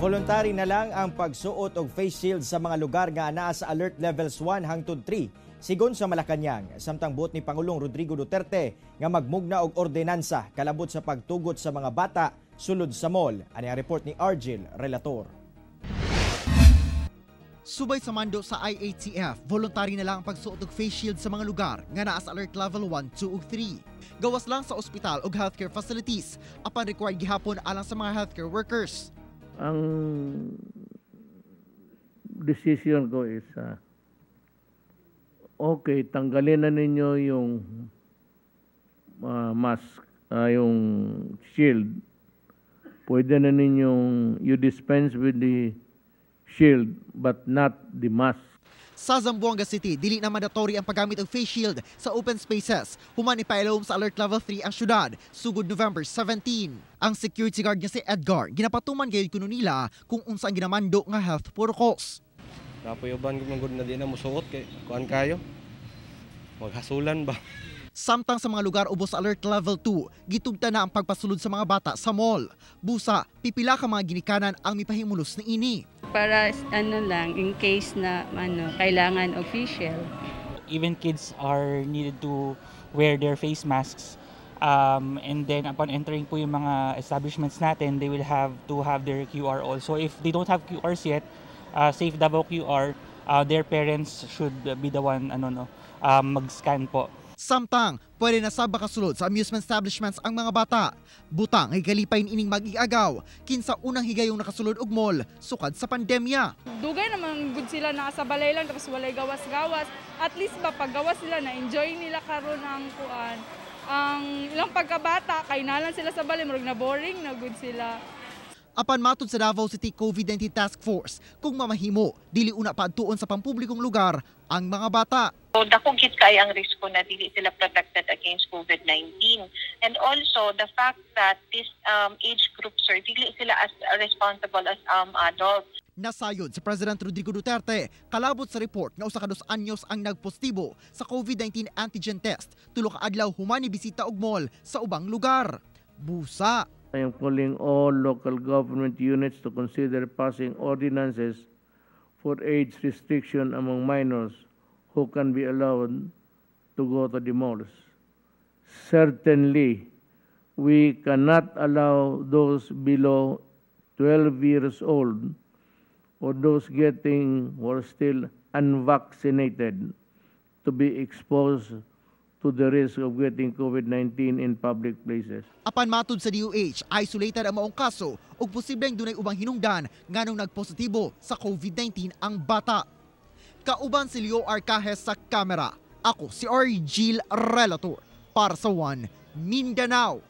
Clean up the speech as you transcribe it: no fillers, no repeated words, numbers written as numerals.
Voluntary na lang ang pagsuot og face shield sa mga lugar nga anaa sa alert levels 1 hangtod 3 sigon sa Malacañang, samtang buot ni Pangulong Rodrigo Duterte nga magmugna og ordinansa kalabot sa pagtugot sa mga bata sulod sa mall. Ani ang report ni Argel Relator. Subay sa mando sa IATF, voluntary na lang ang pagsuot og face shield sa mga lugar nga naa sa alert level 1, 2 ug 3. Gawas lang sa ospital ug healthcare facilities, apan required gihapon alang sa mga healthcare workers. Ang decision ko is, okay, tanggalin na ninyo yung mask, yung shield. Pwede na ninyong you dispense with the shield but not the mask. Sa Zamboanga City, dili na mandatory ang paggamit og face shield sa open spaces human ipailawom sa alert level 3 ang syudad sugod November 17. Ang security guard nga si Edgar, ginapatuman gayud kuno nila kung unsa ang ginamando nga health protocols. Naa poy uban man gud na di na musuot kay kuan kayo. Maghasulan ba? Samtang sa mga lugar ubos sa alert level 2, gitugtan na ang pagpasulod sa mga bata sa mall. Busa, pipila ka mga ginikanan ang mipahimulos niini. Para ano lang, in case na ano, kailangan official. Even kids are needed to wear their face masks. And then upon entering po yung mga establishments natin, they will have to have their QR also. If they don't have QRs yet, Safe Davao QR, their parents should be the one, ano no, mag-scan po. Samtang, pwede na sab makasulod sa amusement establishments ang mga bata. Butang ay kalipay ining mag-iagaw, kinsa unang higayong nakasulod og mall sukad sa pandemya. Dugay naman gud sila nasa balay lang tapos walay gawas-gawas. At least ba paggawas sila, na enjoy nila karon ang kuan, ang ilang pagkabata, kay nalang sila sa balay, murag na boring na gud sila. Apan matud sa Davao City COVID-19 Task Force, kung mamahimo, dili una paadtuon sa pampublikong lugar ang mga bata. So dako gid kay ang risko na dili sila protected against COVID-19. And also the fact that this age group, sir, dili sila as responsible as adults. Nasayod si President Rodrigo Duterte kalabot sa report nga 1 ka 2 anyos ang nagpositibo sa COVID-19 antigen test 3 ka adlaw human bisita og mall sa ubang lugar. Busa, I am calling all local government units to consider passing ordinances for age restriction among minors who can be allowed to go to the malls. Certainly, we cannot allow those below 12 years old or those getting or still unvaccinated to be exposed to the risk of getting COVID-19 in public places. Apan matud sa DOH, isolated ang maong kaso ug posibleng dunay ubang hinungdan nganong nagpositibo sa COVID-19 ang bata. Kauban si Leo Arcajes sa kamera. Ako si Argil Relator para sa One Mindanao.